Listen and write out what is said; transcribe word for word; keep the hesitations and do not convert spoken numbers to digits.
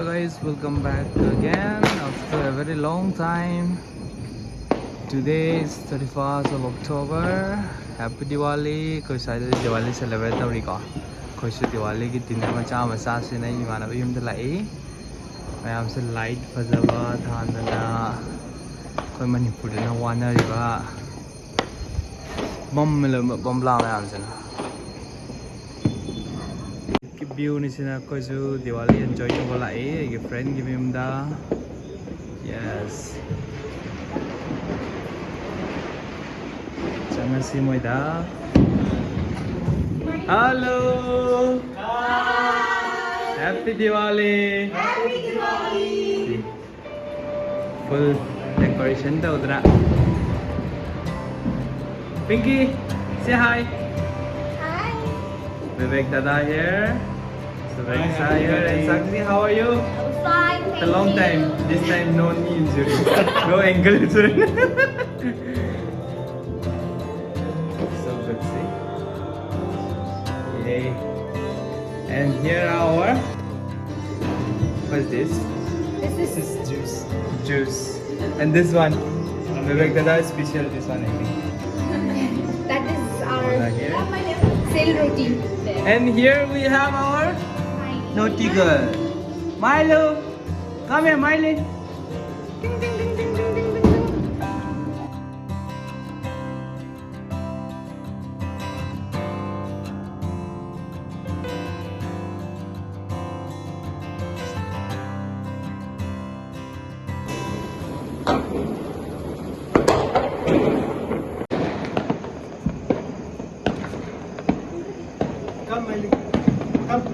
Guys, welcome back again after a very long time. Today is thirty-first of October. Happy Diwali. ꯑꯩꯈꯣꯏ ꯁ꯭ꯋꯥꯏꯗꯗꯤ Diwali celebrate ꯇꯧꯔꯤꯀꯣ꯫ ꯑꯩꯈꯣꯏꯁꯨ ꯗꯤꯋꯥꯂꯤꯒꯤ dinner ꯃꯆꯥ ꯑꯃ ꯆꯥꯁꯤꯅ ꯏꯃꯥꯟꯅꯕ ꯌꯨꯝꯗ ꯂꯥꯛꯏ꯫ ꯃꯌꯥꯝꯁꯦ ꯂꯥꯏꯠ ꯐꯖꯕ ꯊꯥꯟꯗꯅ, ꯑꯩꯈꯣꯏ ꯃꯅꯤꯄꯨꯔꯗꯅ ꯋꯥꯅꯔꯤꯕ ꯃꯝꯃ ꯂꯩꯔꯝꯕ ꯕꯣꯝꯕ꯭ꯂꯥ ꯃꯌꯥꯝꯁꯤꯅ꯫ ꯚ꯭ꯌꯨꯅꯤ ꯁꯤꯅ꯫ ꯑꯩꯈꯣꯏꯁꯨ ꯗꯤꯋꯥꯂꯤ ꯑꯦꯟꯖꯣꯏ ꯇꯧꯕ ꯂꯥꯛꯏ ꯑꯩꯒꯤ ꯐ꯭ꯔꯦꯟꯒꯤ ꯃꯌꯨꯝꯗ꯫ ꯌꯦꯁ, ꯆꯪꯉꯁꯤ ꯃꯣꯏꯗ꯫ Hello. Happy Diwali. Full decoration ꯇꯧꯗꯅ꯫ Pinky, say hi. Hi. Vivek Dada here. Vivek Hi, Shah here and Sakshi, how are you? I'm fine, thank you. It's a long time. This time, no knee injury, no ankle injury. So good, see? Yay. And here are our, what's this? This is juice. Juice. And this one, Vivek Dada special, this one, I think. That is our sale roti. And here we have our naughty girl, Milo. Come here, Milo. Come, Miley. Come.